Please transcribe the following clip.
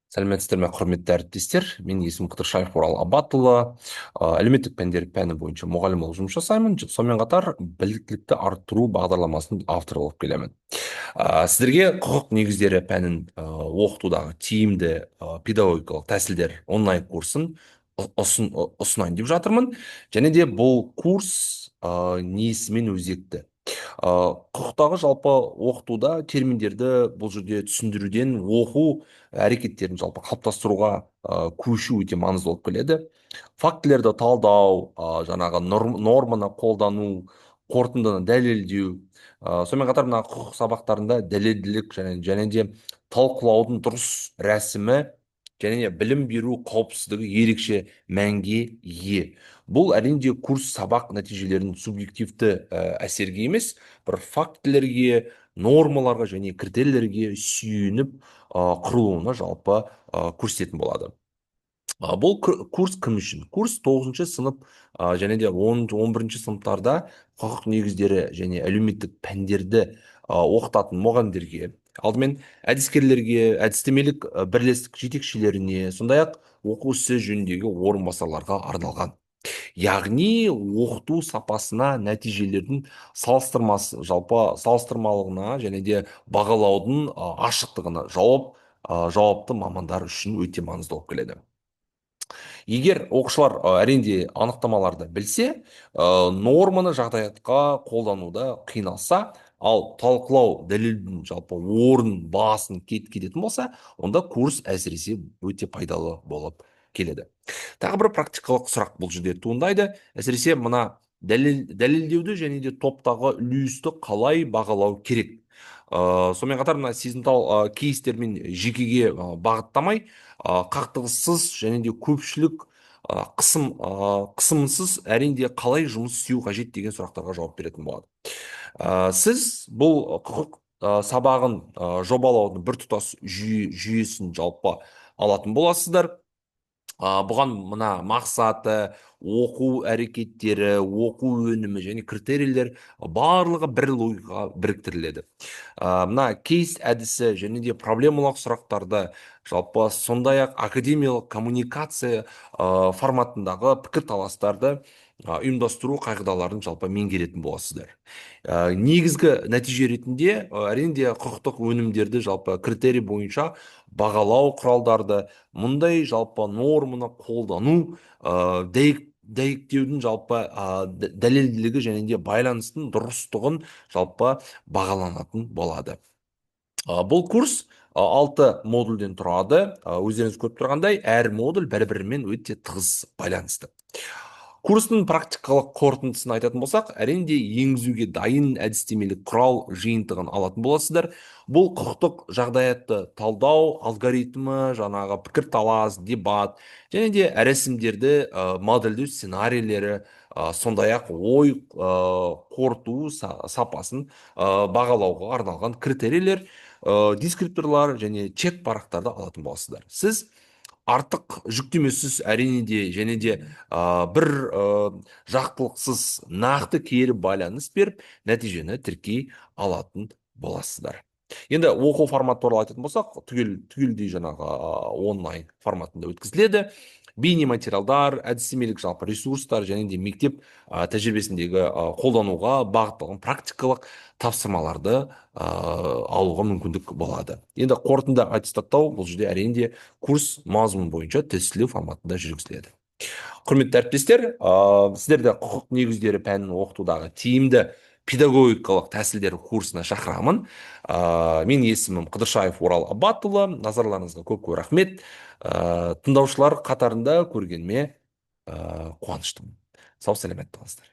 Сәлеметсіздер ме, құрметті әріптестер? Менің есімім Қыдыршаев Орал Абатұлы. Әлеуметтік пәндер пәні бойынша мұғалім болып жұмыс жасаймын. Сонымен қатар біліктілікті арттыру бағдарламасының авторы болып келемін. Сіздерге құқық негіздері пәнін оқытудағы тиімді педагогикалық тәсілдер онлайн курсын ұсынайын деп жатырмын. Және де бұл курс несімен өзекті? Құқықтағы жалпы оқытуда терминдерді бұл жерде түсіндіруден оқу әрекеттерін жалпы қалыптастыруға көшу өте маңызды болып келеді. Фактілерді талдау, жаңағы норманы қолдану, қорытындыны дәлелдеу, сонымен қатар мына құқық сабақтарында дәлелділік және де талқылаудың дұрыс рәсімі және білім беру қауіпсіздігі ерекше мәнге ие. Бұл, әрине, курс сабақ нәтижелерін субъективті әсерге емес, бір фактілерге, нормаларға және критерийлерге сүйеніп құрылуына жалпы көрсететін болады. Бұл курс кім үшін? Курс 9 сынып және де 10, 11 сыныптарда құқық негіздері және әлеуметтік пәндерді оқытатын мұғалімдерге, алдымен әдіскерлерге, әдістемелік бірлестік жетекшілеріне, сондай ақ оқу ісі жөніндегі орынбасарларға арналған. Яғни оқыту сапасына, нәтижелердің салыстырмасы, жалпы салыстырмалығына және де бағалаудың ашықтығына жауапты мамандар үшін өте маңызды болып келеді. Егер оқушылар, әрине де, анықтамаларды білсе, норманы жағдаятқа қолдануда қиналса, ал талқылау, дәлелдің жалпы орын басын кететін болса, онда курс әсіресе өте пайдалы болып келеді. Тағы бір практикалық сұрақ бұл жерде туындайды. Әсіресе мына дәлелдеуді және де топтағы үлесті қалай бағалау керек? Сонымен қатар мына сезімтал кейстермен жекеге бағыттамай, қақтығыссыз және де көпшілік қысымсыз, әрине де, қалай жұмыс істеу қажет деген сұрақтарға жауап беретін болады. Сіз бұл құқық сабағын жобалаудың біртұтас жүйесін жалпы алатын боласыздар. Бұған мына мақсаты, оқу әрекеттері, оқу өнімі және критерийлер барлығы бір логикаға біріктіріледі. Мына кейс әдісі және де проблемалық сұрақтарды жалпы, сондай ақ академиялық коммуникация форматындағы пікірталастарды ұйымдастыру қағидаларын жалпы меңгеретін боласыздар. Негізгі нәтиже ретінде, әрине де, құқықтық өнімдерді жалпы критерий бойынша бағалау құралдарды, мұндай жалпы норманы қолдану, дәйектеудің жалпы дәлелділігі және де байланыстың дұрыстығын жалпы бағаланатын болады. Бұл курс алты модульден тұрады. Өздеріңіз көріп тұрғандай, әр модуль бір-бірімен өте тығыз байланысты. Курстың практикалық қорытындысын айтатын болсақ, әрине де, енгізуге дайын әдістемелік құрал жиынтығын алатын боласыздар. Бұл құқықтық жағдаятты талдау алгоритмі, жаңағы пікірталас, дебат және де рәсімдерді модельдеу сценарийлері, сондай ақ ой қорыту сапасын бағалауға арналған критерийлер, дескрипторлар және чек парақтарды алатын боласыздар. Сіз артық жүктемесіз, әрине де, және де бір жақтылықсыз нақты кері байланыс беріп, нәтижені тіркей алатын боласыздар. Енді оқу форматы туралы айтатын болсақ, түгелдей жаңағы онлайн форматында өткізіледі. Бейнематериалдар, әдістемелік жалпы ресурстар және де мектеп тәжірибесіндегі қолдануға бағытталған практикалық тапсырмаларды алуға мүмкіндік болады. Енді қорытынды аттестаттау бұл жерде, әрине де, курс мазмұны бойынша тестілеу форматында жүргізіледі. Құрметті әріптестер, сіздерді құқық негіздері пәнін оқытудағы тиімді педагогикалық тәсілдер курсына шақырамын. Менің есімім Қыдыршаев Орал Абатұлы. Назарларыңызға көп көп рахмет. Тыңдаушылар қатарында көргеніме қуаныштымын. Сау саламат болыңыздар.